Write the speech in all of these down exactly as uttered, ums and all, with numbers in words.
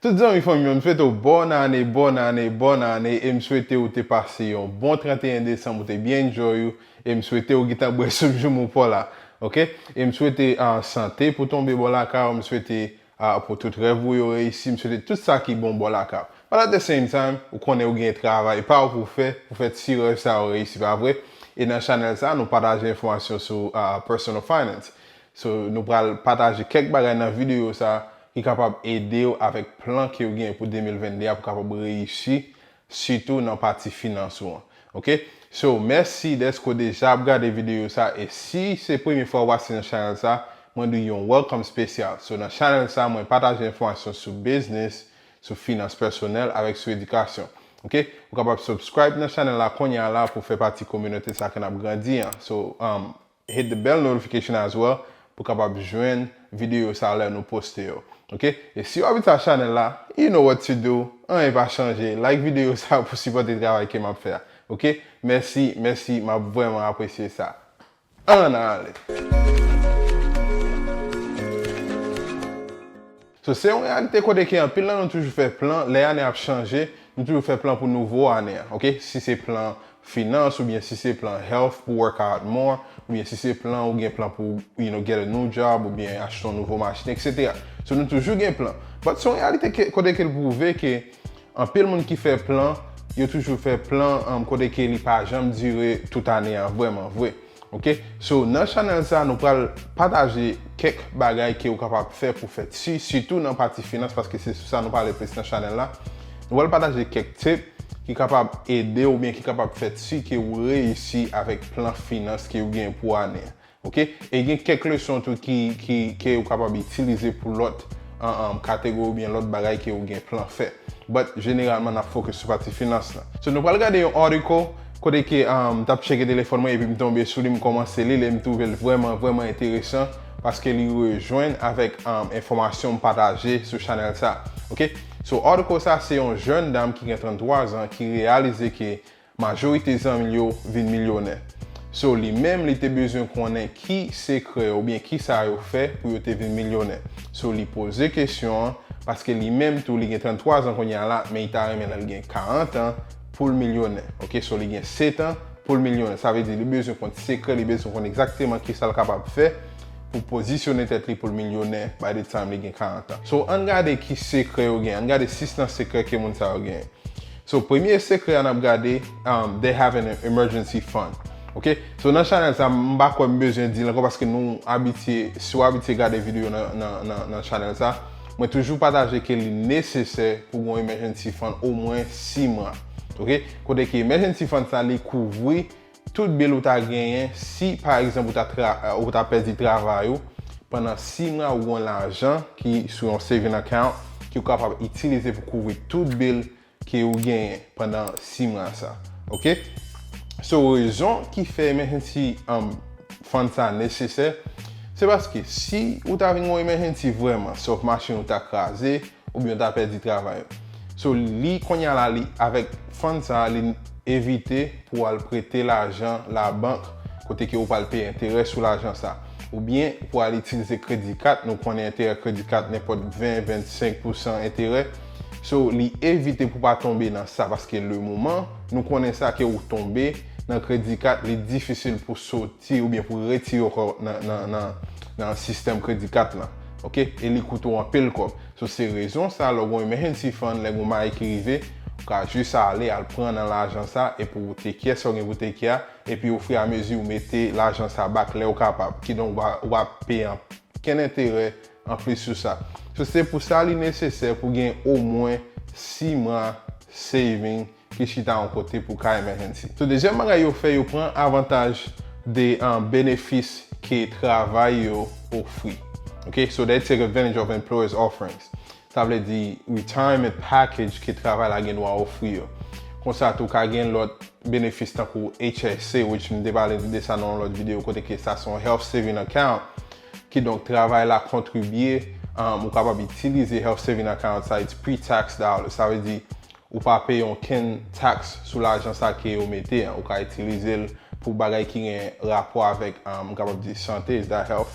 Tout zanmi fanmi yo, m swete w bòn ane, bòn ane, bòn ane, e m swete w te pase yon bon trannteyen desanm, ou te byen enjoy ou, e m swete w gentan bwè soup joumou pa w la, oke? E m swete, ah, sante pou tonbe bò lakay ou, m swete, ah, pou tout rèv ou yo reyisi, m swete tout sa ki bon bò lakay ou. But at the same time, ou konnen ou gen travay pa w pou w fè, pou fè ti rèv sa yo reyisi, pa vre? E nan chanèl sa, nou pataje enfòmasyon sou, ah, personal finance. So, nou pral pataje kèk bagay nan videyo sa ki kapab ede w avèk plan ke w gen pou de mil venn de a pou w kapab reyisi, sitou nan pati finans ou an. Oke? So, mèsi dèske w deja ap gade videyo sa, e si se premye fwa w pase nan chanèl sa, mwen di w yon welcome spesyal. So, nan chanèl sa, mwen pataje enfòmasyon sou biznis, sou finans pèsonèl avèk sou edikasyon. Oke? Ou kapab subscribe nan chanèl la kounye a la pou fè pati kominote sa ke n ap grandi an. So, um, hit the bell notification as well pou kapab jwenn videyo sa lè nou poste yo. Oke? E si w abitye a chanèl la, you know what to do. Anyen pa chanje. Like videyo sa pou sipòte travay ke m ap fè a. Oke? Mèsi, mèsi, m ap vrèman apresye sa. Ann ale. So, se yon reyalite kote ke anpil nan nou toujou fè plan, lè ane ap chanje, nou toujou fè plan pou nouvo ane a, oke? Si se plan finans, oubyen si se plan health pou work out more, oubyen si se plan ou gen plan pou, you know, get a new job, oubyen achte yon nouvo machin, et cetera. So, nou toujou gen plan. But se yon reyalite ke, kote ke l pwouve ke anpil moun ki fè plan, yo toujou fè plan, um, kote ke li pa janm dire tout ane a vrèman vre. Oke? So, nan chanèl sa, nou pral pataje kèk bagay ke ou kapab fè pou fè ti, sitou nan pati finans, paske se sou sa nou pale plis nan chanèl la. Nou pral pataje kèk tip ki kapab ede w oubyen ki kapab fè ti ke ou reyisi avèk plan finans ke ou gen pou ane a. Oke? E gen kèk leson tou ki, ki, ke ou kapab itilize pou lòt, an, an, kategori oubyen lòt bagay ke ou gen plan fè. But, jeneralman, n ap focus sou pati finans lan. So, nou pral gade yon article kote ke, um, m t ap tcheke telefòn mwen epi m tonbe sou li, m kòmanse li l e m twouve l vrèman, vrèman enteresan paske li rejwenn avèk, um, enfòmasyon m pataje sou chanèl sa. Oke? So, article sa, se yon jèn dam ki gen tranntwa zan ki reyalize ke majorite zanmi l yo vin milyonè. So, li menm, li te bezwen konnen ki sekrè oubyen ki sa yo fè pou yo te vin milyonè. So, li poze kesyon an, paske li menm tou, li gen tranntwa zan kounye a la, men li ta renmen lè l gen karant an pou l milyonè. Oke, so li gen sèt an pou l milyonè. Sa vle di, li bezwen konn sekrè, li bezwen konn egzakteman ki sa l kapab fè pou pozisyone tèt li pou l milyonè by the time li gen karant an. So, ann gade ki sekrè yo gen, ann gade sis nan sekrè ke moun sa yo gen. So, premye sekrè a n ap gade, um, they have an emergency fund. Oke? So, nan chanèl sa, m pa kwè m bezwen di l ankò paske nou abitye, si w abitye gade videyo nan, nan, nan, nan chanèl sa, mwen toujou pataje ke li nesesè pou gen yon emergency fund omwen sis mwa. Oke? Kote ke emergency fund sa, li kouvri tout bil ou ta genyen si, pa egzanp, ou ta tra-, ou ta pèdi travay ou, pandan sis mwa ou gen lajan ki sou yon saving account ke ou kapab itilize pou kouvri tout bil ke ou genyen pandan sis mwa sa. Oke? So, rezon ki fè emergency, um, fund sa nesesè, se paske si ou ta vin gen yon emergency vrèman, sòf machin ou ta kraze, oubyen w ta pèdi travay ou. So, li, kounye a la, li, avèk fund sa, li evite pou w al prete lajan labank, kote ke ou pral peye enterè sou lajan sa. Oubyen, pou w al itilize kredi kat, nou konnen enterè kredi kat nenpòt ven, vennsenk pousan enterè. So, li evite pou w pa tonbe nan sa, paske le moman, nou konnen sa ke ou tonbe nan kredi kat, li difisil pou soti oubyen pou retire w ankò nan, nan, nan, nan sistèm kredi kat lan. Oke? E li koute w anpil kòb. So, se rezon sa, lè w gen yon emergency fund, lè gen yon bagay ki rive, ou ka jis ale, al pran nan lajan sa, epi ou take care sa w gen pou take care, epi ofiriamezi ou mete lajan sa back lè w kapab. Kidonk, ou pa, ou pa peye okenn enterè anplis sou sa. So, se pou sa li nesesè pou gen omwen sis mwa saving ki chita yon kote pou ka emergency. So, dezyèm bagay yo fè, yo pran avantaj de, um, benefis ke travay yo ofri. Ok, so they take advantage of employers' offerings. Sa vle di retirement package ke travay la gen dwa ofri yo. Konsa tou ka gen lòt benefis tankou H S A, which m te pale de sa nan yon lòt videyo, kote ke sa se yon health saving account. Kidonk, travay la kontribye, um, ou kapab itilize health saving account sa, it's pre-tax dollars. Sa vle di, ou pa peye okenn taks sou lajan sa ke yo mete an. Ou ka itilize l pou bagay ki gen rapò avèk, um, m kapab di sante, is that health?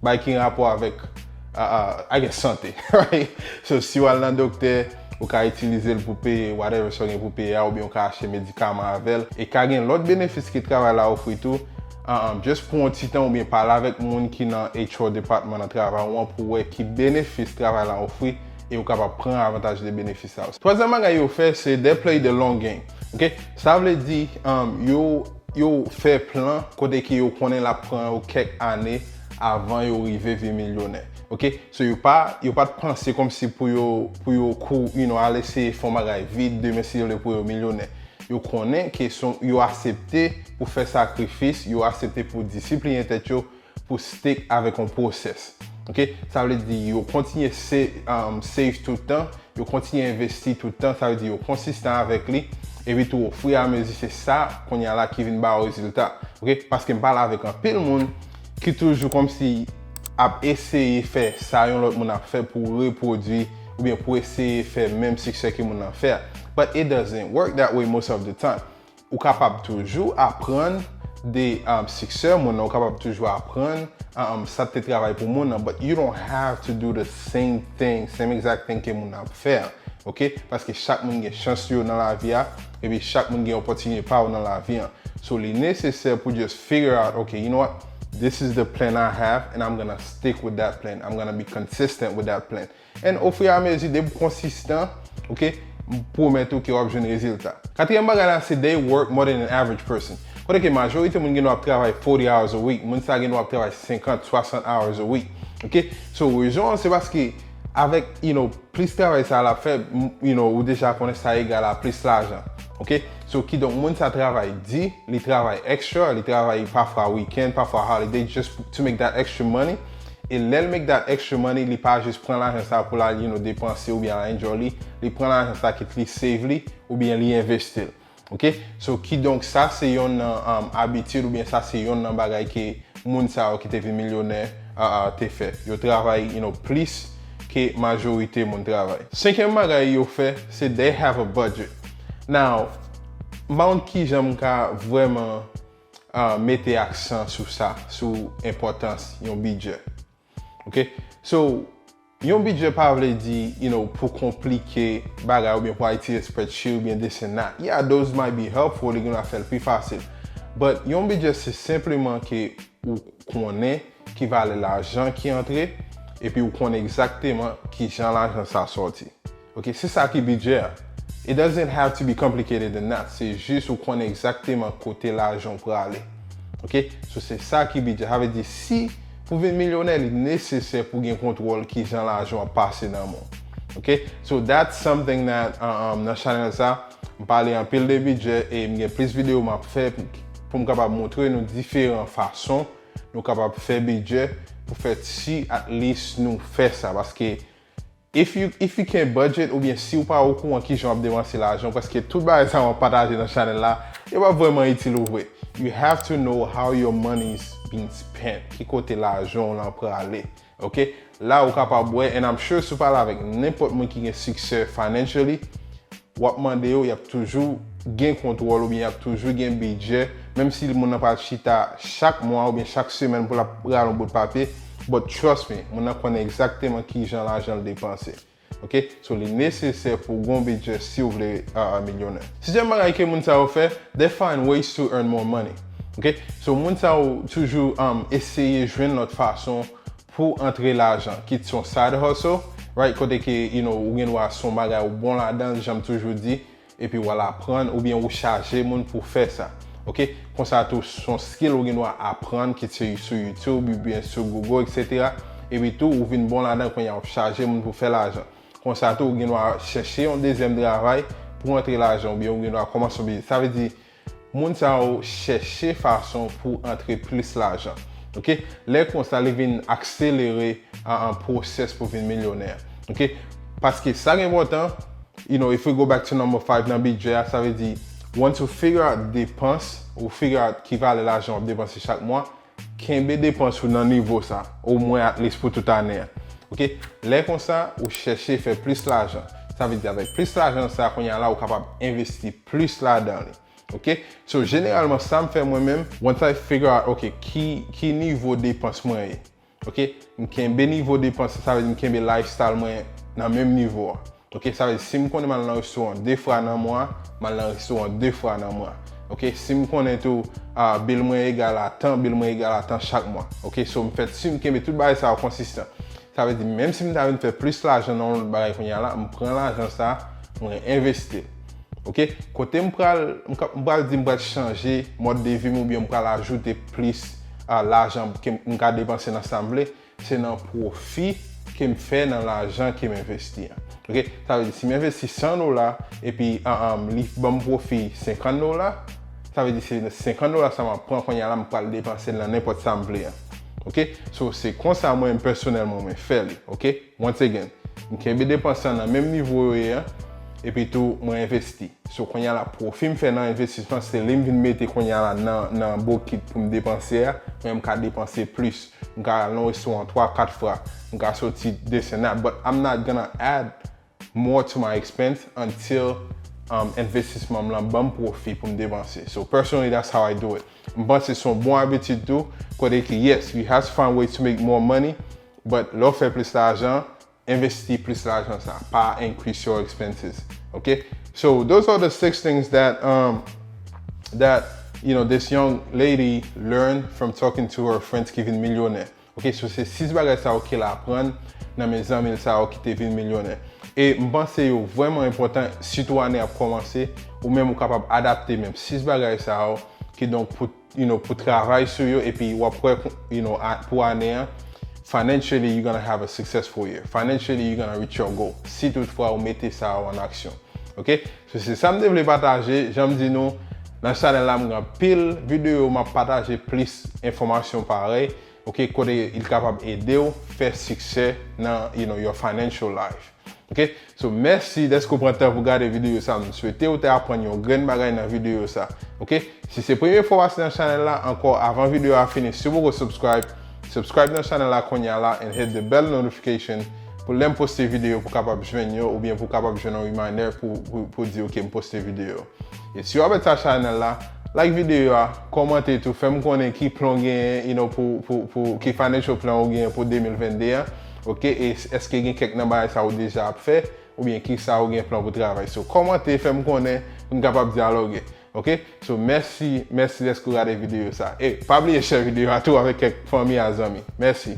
Bagay ki gen rapò avèk, uh, uh, I guess sante, right? So, si w al nan doktè, ou ka itilize l pou peye whatever sa w gen pou peye a, oubyen ou ka achte medikaman avè l. E ka gen lòt benefis ke travay la ofri tou. Uh, um, just pran yon ti tan oubyen pale avèk moun ki nan H R department nan travay ou an pou wè ki benefis travay la ofri e ou kapab pran avantaj de benefis sa yo. Twazyèm bagay yo fè, se they play the long game. Ok? Sa vle di, um, yo, yo fè plan kote ke yo konnen l ap pran yo kèk ane avan yo rive vin milyonè. Ok? So, yo pa, yo pa t panse kòmsi pou yo, pou yo kou, you know, al eseye fè yon bagay vit, demen si Dye vle pou yo milyonè. Yo konnen ke son, yo aksepte pou fè sakrifis, yo aksepte pou disiplinen tèt yo, pou stick avèk yon pwosès. Ok? Sa vle di yo kontinye sa-, um, save tout tan, yo kontinye envesti tout tan, sa vle di yo konsistan avèk li, epi tou ofri a mezi se sa kounye a la ki vin ba yo rezilta. Ok? Paske m pale avèk anpil moun ki toujou kòmsi ap eseye fè sa yon lòt moun ap fè pou repwodui oubyen pou eseye fè menm siksè ke moun nan fè a. But it doesn't work that way most of the time. Ou kapab toujou aprann de, um, siksè moun nan, ou kapab toujou aprann, um, sa te travay pou moun nan, but you don't have to do the same thing, same exact thing ke moun nan ap fè a, ok? Paske chak moun gen chans yo nan lavi a, epi chak moun gen opòtinite pa yo nan lavi an. So, li nesesè pou just figure out, ok, you know what? This is the plan I have, and I'm gonna stick with that plan. I'm gonna be consistent with that plan. And ofri a mezi, depi w konsistan, ok, m pwomèt ou ke w ap jwenn rezilta. Katriyèm bagay la, se they work more than an average person. Kote ke majorite moun gen dwa ap travay forty hours a week, moun sa gen dwa ap travay senkant, swasant hours a week. Ok? So, rezon an, se paske avèk, you know, plis travay sa l ap fè, m-, you know, ou deja konnen sa egal a plis lajan. Ok? So, kidonk, moun sa travay di, li travay extra, li travay pafwa weekend, pafwa holiday, just to make that extra money. E lè l make that extra money, li pa jis pran lajan sa pou l al, you know, depanse oubyen al enjoy li. Li pran lajan sa, kit li save li, oubyen li envesti l. Ok? So, kidonk, sa se yonn nan, um, abitid oubyen sa se yonn nan bagay ke moun sa yo ki te vin milyonè, uh, uh, te fè. Yo travay, you know, plis ke majorite moun travay. Senkyèm bagay yo fè, se they have a budget. Now, m pa konn kijan m ka vrèman, uh, mete aksan sou sa, sou enpòtans yon bidjè. Ok? So, yon bidjè pa vle di, you know, pou konplike bagay oubyen pou al itilize spreadsheet oubyen this and that. Yeah, those might be helpful, li gen dwa fè l pi fasil. But yon bidjè se senpleman ke ou konnen ki valè lajan ki antre, epi ou konnen egzakteman kijan lajan sa sòti. Ok, se sa ki bidjè a. It doesn't have to be complicated than that. Se jis ou konnen egzakteman kote lajan w prale. Ok? So, se sa ki bidjè. Sa vle di, si pou vin milyonè, li nesesè pou gen kontwòl kijan lajan w ap pase nan men w. Ok? So, that's something that, uh, um, nan chanèl sa, m pale anpil de bidjè e m gen plis videyo m ap fè pou, pou m kapab montre nou diferan fason nou kapab fè bidjè pou fè si at least nou fè sa. Paske if you, if you can't budget, oubyen si w pa okouran kijan w ap depanse lajan w, paske tout bagay sa yo m ap pataje nan chanèl la, yo pa vrèman itil ou vre. You have to know how your money's being spent, ki kote lajan w lan prale. Ok? La ou kapab wè, and I'm sure si w pale avèk nenpòt moun ki gen siksè financially, w ap mande yo, y ap toujou gen kontwòl oubyen y ap toujou gen bidjè, menm si moun nan pa chita chak mwa oubyen chak semèn pou l ap rale yon bout papye, but trust me, moun nan konnen egzakteman kijan lajan l depanse. Ok? So, li nesesè pou w gen yon bidjè si w vle, uh, milyonè. Sizyèm bagay ke moun sa yo fè, they find ways to earn more money. Ok? So, moun sa yo toujou, um, eseye jwenn lòt fason pou antre lajan, kit se yon side hustle, right, kote ke, you know, ou gen dwa se yon bagay ou bon ladan l, jan m toujou di, epi w al aprann, oubyen ou chaje moun pou fè sa. Ok? Konsa tou, se yon skill ou gen dwa aprann, kit se sou YouTube, oubyen sou Google, et cetera. Epi tou, ou vin bon ladan, kounye a w ap chaje moun pou fè lajan. Konsa tou, ou gen dwa chèche yon dezyèm travay pou antre lajan, oubyen ou gen dwa kòmanse yon biznis. Sa vle di, moun sa yo chèche fason pou antre plis lajan. Ok? Lè konsa, li vin akselere, uh, uh, pwosès pou vin milyonè. Ok? Paske sa ki enpòtan, you know, if we go back to number five nan bidjè a, sa vle di, once ou figure out depans, ou figure out ki valè lajan w ap depanse chak mwa, kenbe depans ou nan nivo sa, omwen at least pou tout ane a. Ok? Lè konsa, ou chèche fè plis lajan. Sa vle di, avèk plis lajan sa, kounye a la, ou kapab envesti plis ladan li. Ok? So, jeneralman, sa m fè mwen menm, once I figure out, ok, ki, ki nivo depans mwen ye. Ok, m kenbe nivo depans, sa vle di m kenbe lifestyle mwen nan menm nivo a. Ok, sa vle di si m konnen m al nan restoran de fwa nan mwa, m al nan restoran de fwa nan mwa. Ok, si m konnen tou, ah, bill mwen egal a tan, bill mwen egal a tan chak mwa. Ok, so m fè si m kenbe tout bagay sa yo konsistan. Sa vle di menm si m ta vin fè plis lajan nan yon lòt bagay kounye a la, m pran lajan sa, mwen envesti l. Ok, kote m pral, m ka- m pral di m pral chanje mòd de vi m oubyen m pral ajoute plis, ah, lajan ke m ka depanse nan sa m vle, se nan pwofi ke m fè nan lajan ke m envesti an. Ok, sa vle di si m envesti san dola epi ah, ah, li ban m pwofi senkant dola, sa vle di se senkant dola sa m ap pran kounye a la m pral depanse l nan nenpòt sa m vle an. Ok, so se konsa mwen pèsonèlman mwen fè li. Ok, once again, m kenbe depans lan nan menm nivo yo ye an, epi tou mwen envesti. So kounye a la pwofi m fè nan envestisman se li m vin mete kounye a la nan, nan bokit pou m depanse a, mwen m ka depanse plis. M ka al nan restoran twa, kat fwa, m ka soti this and that, but I'm not gonna add more to my expense until um, envestisman m lan ban m pwofi pou m depanse. So personally, that's how I do it. M panse se yon bon abitid tou, kote ki yes, you have to find ways to make more money, but lè w fè plis lajan, envesti plis lajan sa, pa increase your expenses. Ok, so those are the six things that um, that you know this young lady learned from talking to her friends ki vin milyonè. Ok, so se sis bagay sa yo ke l aprann nan men zanmi l sa yo ki te vin milyonè. E m panse yo vrèman enpòtan, sitou ane ap kòmanse, ou menm ou kapab adapte menm sis bagay sa yo, kidonk pou, you know, pou travay sou yo, epi w ap wè, you know, a- pou ane an, financially you're gonna have a successful year. Financially you're gonna reach your goal. Si toutfwa ou mete sa yo an aksyon. Ok? So se sa m te vle pataje, jan m di nou, nan chanèl la m gen anpil videyo m ap pataje plis enfòmasyon parèy. Ok, kote li kapab ede w fè siksè nan, you know, your financial life. Ok, so mèsi dèske w pran tan pou gade videyo sa. M swete w te aprann yon grenn bagay nan videyo sa. Ok, si se premye fwa w pase nan chanèl la, ankò avan videyo a fini, si w poko subscribe, subscribe nan chanèl la kounye a la and hit the bell notification pou lè m poste videyo pou kapab jwenn yo oubyen pou kapab jwenn yon reminder pou, pou, pou di ok m poste videyo. E si w abòne sa chanèl la, like videyo a, kòmante tou, fè m konnen ki plan w genyen, you know, pou, pou, pou ki financial plan ou genyen pou de mil venn de an. Ok, e s- èske gen kèk nan bagay sa ou deja ap fè, oubyen ki sa ou gen plan pou travay. So kòmante, fè m konnen pou n kapab dyaloge. Ok, so mèsi, mèsi dèske w gade videyo sa. E pa bliye share videyo a tou avèk kèk fanmi a zanmi. Mèsi.